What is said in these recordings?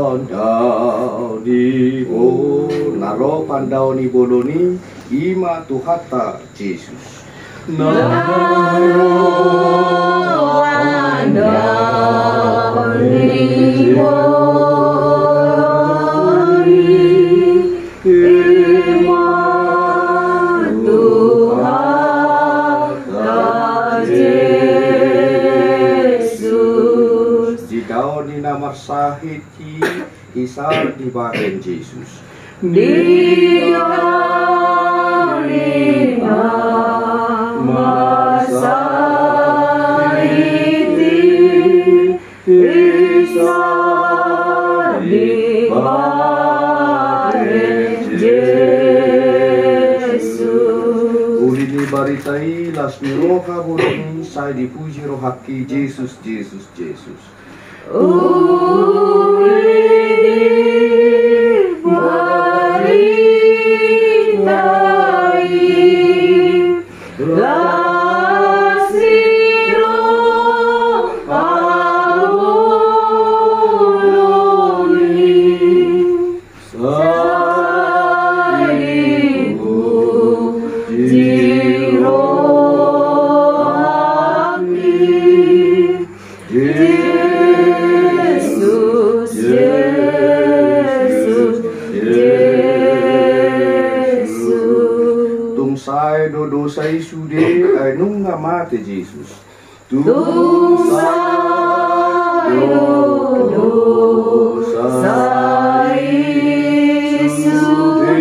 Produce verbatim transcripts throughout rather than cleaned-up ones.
Pandaon ni bo-, na ro pandaon ni bolon i, i ma Tuhanta Jesus. Na ro pandaon ni bolon i, i ma Tuhanta Jesus. Di daon ni na marsahit i, isa dibahen Jesus. Di daon ni na marsahit i, isa dibahen Jesus. Uli ni barita i, las ni roha bolon i, sai dipuji rohangki Jesus, Jesus, Jesus. Uli ni barita i, las ni roha bolon i, sai dipuji rohangki Jesus, Jesus, Jesus. Tung sae do dosa i sude, ai nunga mate Jesus. Tung sae do dosa i sude,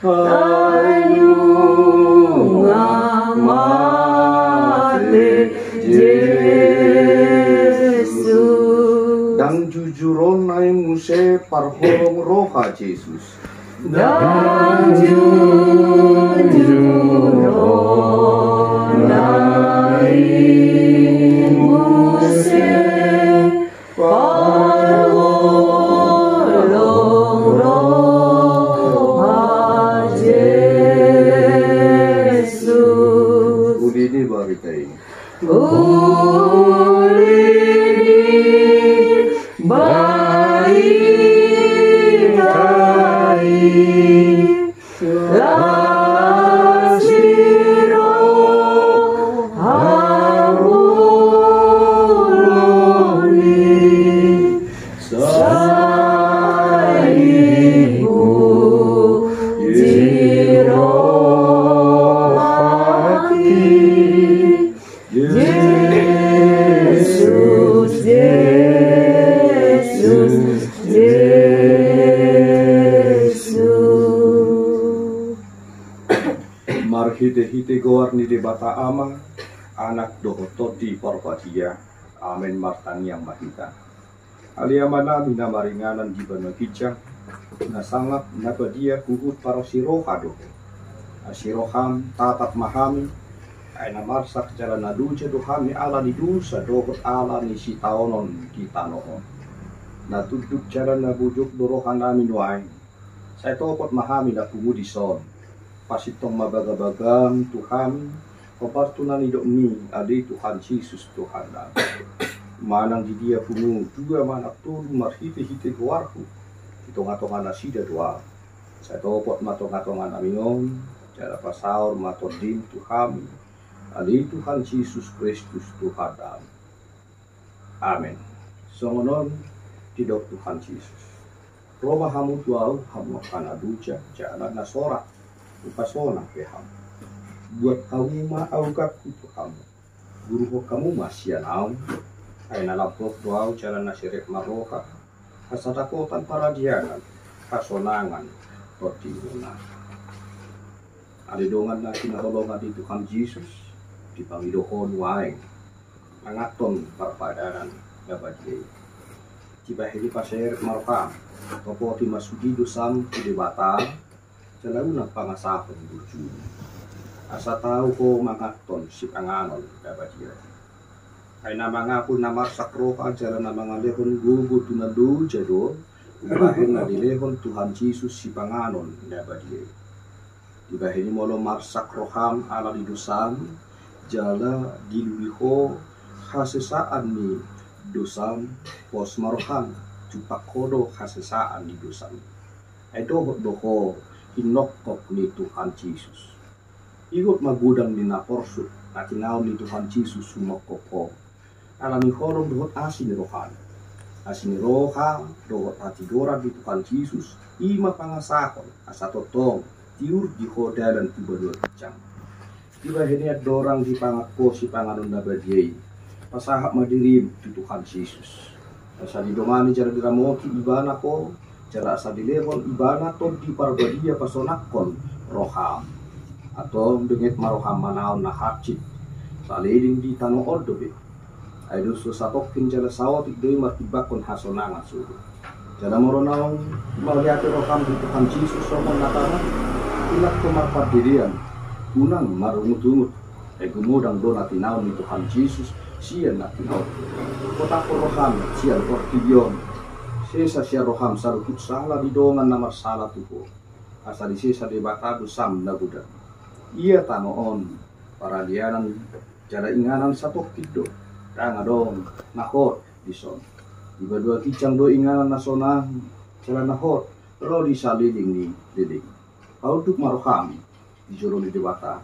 ai nunga mate Jesus. Ndang jujur on nai muse parholong roha Jesus. Ndang jujur on nai muse parholong roha Jesus. Uli ni barita i. Uli ni barita i, las ni roha bolon i, sai dipuji rohangki Jesus, Jesus, Jesus. Marhitehite goar ni Debata Ama, Anak dohot Tondi Parbadia. Amen. Martangiang ma hita. Ale Amanami na maringanan di banua ginjang, na sangap na badia huhut parasiroha do. Asi roham tatap ma hami, ai na marsak jala na loja do hami ala ni dosa dohot ala ni sitaonon di tano on. Na tunduk jala na bojok do rohanami nuaeng. Sai topot ma hami na pungu dison. Pasintong ma bagabagam tu hami, hombar tu na nidokmi, ale Tuhan Jesus Tuhannami. Manang di dia pungu dua manang tolu marhitehite goarhu, di tongatonga nasida do ahu. Sai topot ma tongatonganami on, jala pasaor ma Tondim tu hami, ale Tuhan Jesus Kristus Tuhannami. Amen. Songon on didok Tuhan Jesus: Ro ma hamu tu ahu, hamu angka na loja jala na sorat, hupasonang be hamu. Buat hamu ma augangku tu hamu. Guruhon hamu ma sian ahu, ai na lambok do ahu jala na serep marroha, hasadapotan paradianan, hasonangan tondimuna. Ale dongan na hinaholongan ni Tuhan Jesus, dipangido ho nuaeng manganhon parpadanan na badia i. Dibahen i paserep ma roham, topoti ma sude dosam tu Debata, jala unang pangasahon burju, asa tau ho manganhon sipanganon na badia i. Ai na mangapul na marsak roha jala na mangalehon gogo tu na loja do umbahen na dilehon Tuhan Jesus sipanganon na badia i. Dibahen i molo marsak roham ala ni dosam, jala dilului ho hasesaan ni dosam, pos ma roham, jumpang ho do hasesaan di dosam. Ai dohot do ho hinongkop ni Tuhan Jesus. Ingot ma godang ni na porsuk na tinaon ni Tuhan Jesus humongkop ho. Alani holong dohot asi ni rohana. Asi ni roha dohot hatigoran ni Tuhan Jesus, i ma pangasahon asa tongtong tiur di ho dalan tu banua ginjang. Dibahen i andorang dipangan ho sipanganon na badia i, pasahat ma dirim tu Tuhan Jesus. Asa didongani jala diramoti ibana ho, jala asa dilehon ibana Tondi Parbadia pasonangkon roham. Antong benget ma roham manaon na hansit saleleng di tano on dope. Ai dos do satongkin jala saotik do i martimbangkon hasonangan solu. Jala molo naung mauliate roham di Tuhan Jesus songon na tama, unang ho marpardelean, unang marungutungut. Ai gumodang do na tinaon ni Tuhan Jesus sian na tinaon. Hotaphon roham sian portibi on. Sesa sian roham saluhut sala ni dongan na marsala tu ho. Asa disesa Debata dosam na godang. Ia tano on paralianan jala inganan satongkin do. Ndang adong na hot dison. Di banua ginjang do inganan na sonang jala na hot ro di saleleng ni leleng. Paunduk ma roham di jolo ni Debata,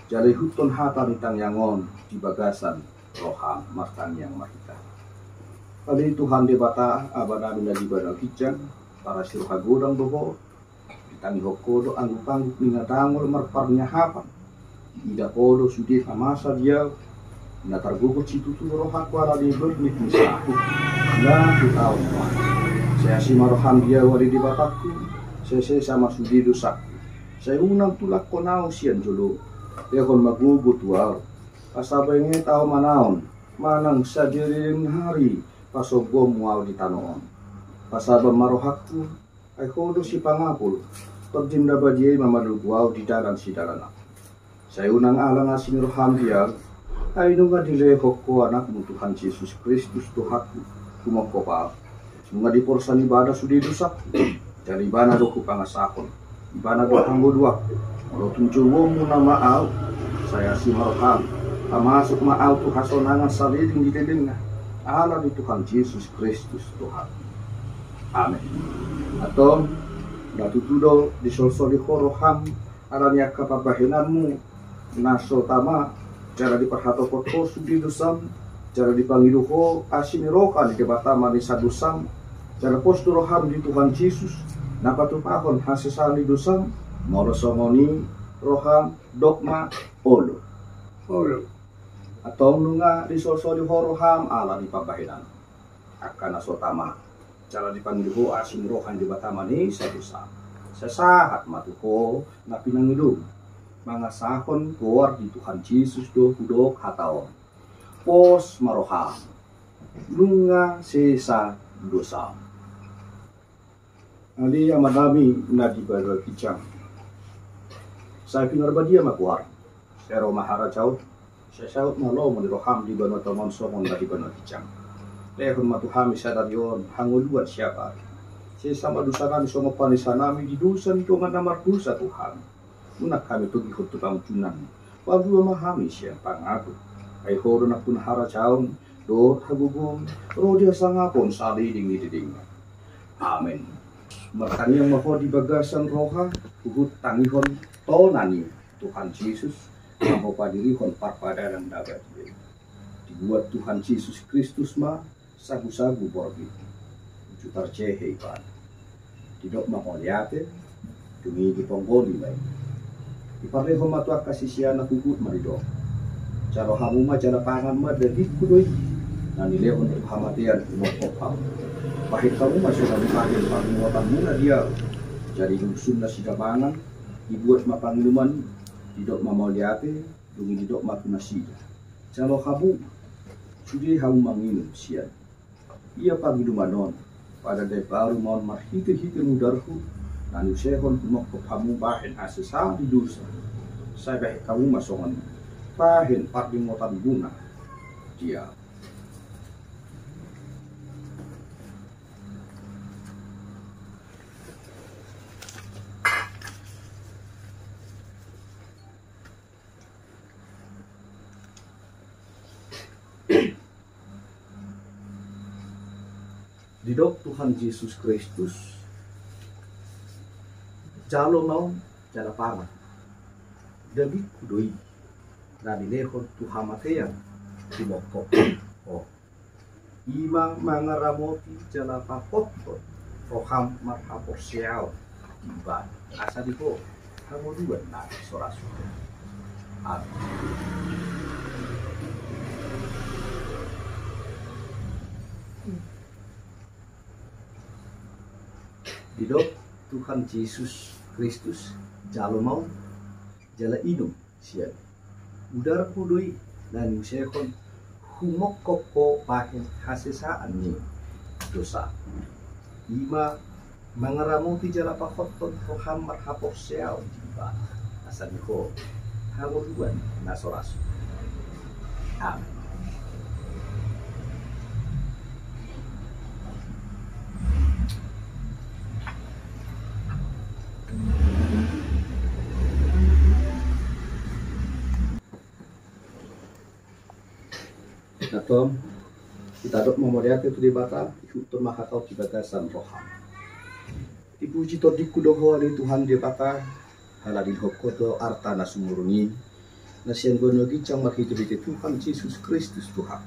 jala ihuthon hata ni tangiang on di bagasan roham. Martangiang ma hita. Ale Tuhan Debata, Amanami na di banua ginjang, parasi roha godang do ho. Ditangihon ho do angguk-angguk ni na dangol marparniahapan. Diida ho do sude hamasa di ahu, na targogot situtu rohangku ala ni bernit ni saku na hutaon ma. Sai asi ma roham di ahu ale Debatangku, sai sesa ma sude dosangku. Sai unang tulangkon ahu sian jolo. Lehon ma gogo tu ahu, asa benget ahu manaon manang saleleng ni ari pasombuonmu ahu di tano on. Pasaban ma rohangku, ai ho do sipangapul. Tondim na badia i ma manogu ahu di dalan sidalananku. Sai unang alang asi ni roham di ahu. Ai nunga dilehon ho anakmu Tuhan Jesus Kristus Tuhanku humongkop ahu. Nunga diporsan ibana sude dosangku. Jala ibana do hupangasahon. Ibana do hangoluanku. Molo tung jouonmuna ma ahu, sai asi ma roham, pamasuk ma ahu tu hasonangan saleleng ni lelengna. Ala ni Tuhan Jesus Kristus Tuhan. Amen. Antong, na tutu do disolsoli ho roham ala ni angka pambahenanmu na so tama, jala diparhatopot ho sude dosam, jala dipangido ho asi ni roha ni Debata manesa dosam, jala pos do roham di Tuhan Jesus na patupahon hasesaan ni dosam, molo songon i roham, dok ma olo. Olo. Antong nunga disolsoli ho roham ala ni pambahenan angka na so tama, jala dipangido ho asi ni roha ni Debata manesa dosam. Sai sahat ma tu ho na pinangidomu. Mangasahon goar ni Tuhan Jesus do hudok hata on. Pos ma roham, nunga sesa dosam. Ale Amanami na di banua ginjang, sai pinarbadia ma goarmu. Sai ro ma harajaonmu. Sai saut ma lomo ni roham di banua tonga on songon na di banua ginjang. Lehon ma tu hami sadari on hangoluan siapari. Sesa ma dosanami songon panesanami di dosa ni dongan na mardosa tu hami. Unang hami togihon tu pangunjunan. Palua ma hami sian pangago. Ai ho do nampuna harajaon dohot hagogoon ro di hasangapon saleleng ni lelengna. Amen. Martangiang ma ho di bagasan roha, huhut tangihon tona ni Tuhan Jesus, na hupadirihon parpadanan na badia i. Dibuat Tuhan Jesus Kristus ma sagusagu borngin. Uju tarjehe ibana. Didok ma mauliate, dung i diponggoni ma i. Diparlehon ma tu angka siseanna, huhut ma didok: Jalo hamu ma jala pangan ma, dagingku do i, na nilehon tu hamatean humongkop hamu. Bahen hamu ma songon i bahen parningotanmuna di ahu. Jadi dung sun nasida mangan, dibuat ma panginuman, didok ma mauliate, dung i didok ma tu nasida: Jalo hamu ma, sude hamu manginum sian ia panginuman on, padan na imbaru ma on marhitehite mudarhu, na niusehon humongkop hamu bahen hasesaan ni dosa. Sai bahen hamu ma songon i bahen parningotanmuna di ahu. Di Didok Tuhan Jesus Kristus, jalo ma on jala pangan. Dagingku do i, na nilehon tu hamatean, humongkop ho. I ma mangaramoti jala pahothon roham marhaporseaon di Ibana, asa di ho hangoluan na so ra suda. Amin. Didok Tuhan Jesus Kristus, jalo ma on jala inum sian udarku do i, na niusehon humongkop ho bahen hasesaan ni dosa. I ma mangaramoti jala pahothon roham marhaporseaon di Ibana, asa di ho hangoluan na so ra suda. Amin. Antong, hita dok mamauliate tu Debata, ihuthon ma hata on di bagasan roha. Dipuji tondingku do ho ale Tuhan Debata, ala dilehon ho do arta na sumurung i, na sian boan na ginjang marhitehite Tuhan Jesus Kristus Tuhan.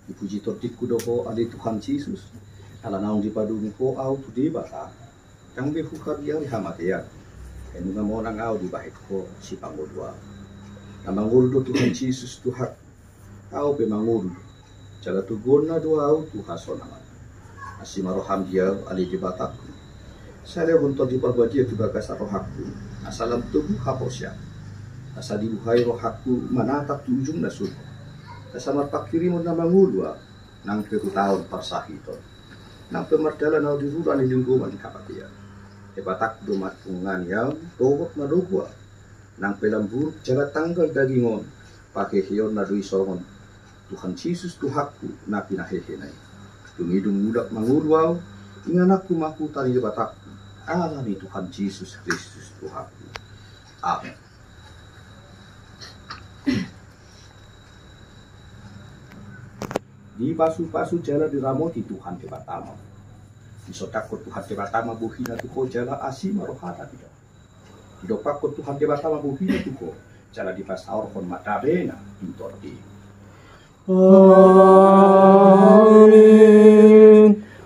Dipuji tondingku do ho ale Tuhan Jesus, ala naung dipadungi ho ahu tu Debata, ndang be huhabiari hamatean, ai nunga monang ahu dibahen ho sipangolu ahu. Na mangolu do Tuhan Jesus Tuhan, ahu pe mangolu, jala toguonna do ahu tu hasonangan. Asi ma roham di ahu ale Debatangku. Sai lehon Tondi Parbadia tu bagasan rohangku, asa lam togu haporseaon. Asa dibuhai rohangku manatap tu ujung na sundut. Asa marpanghirimon na mangolu ahu, nang pe hutaon parsahiton. Nang pe mardalan ahu di rura ni linggoman ni hamatean, Debatangku do mandongani ahu, tohot manogu ahu. Nang pe lam buruk jala tanggal daging on, paheheonna do i songon Tuhan Jesus Tuhanku na pinahehena i. Dung i dung mulak mangolu ahu, ingananku ma huta ni Debatangku, ala ni Tuhan Jesus Kristus Tuhanku. Amen. Dipasupasu jala diramoti Tuhan Debata ma. Disondangkon Tuhan Debata ma bohina tu ho jala asi ma rohana di ho. Didompakkon Tuhan Debata ma bohina tu ho, jala dipasaorhon ma damena tu tondim. Amin.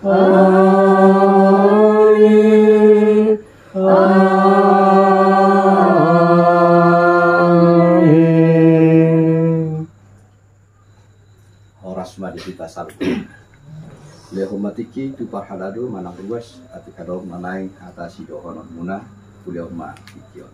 Amin. Amin. Horas ma di hita saluhut. Lehon ma tingki tu parhalado manang ruas, atik adong na naeng hata sidohononmuna, hulehon ma tingki on.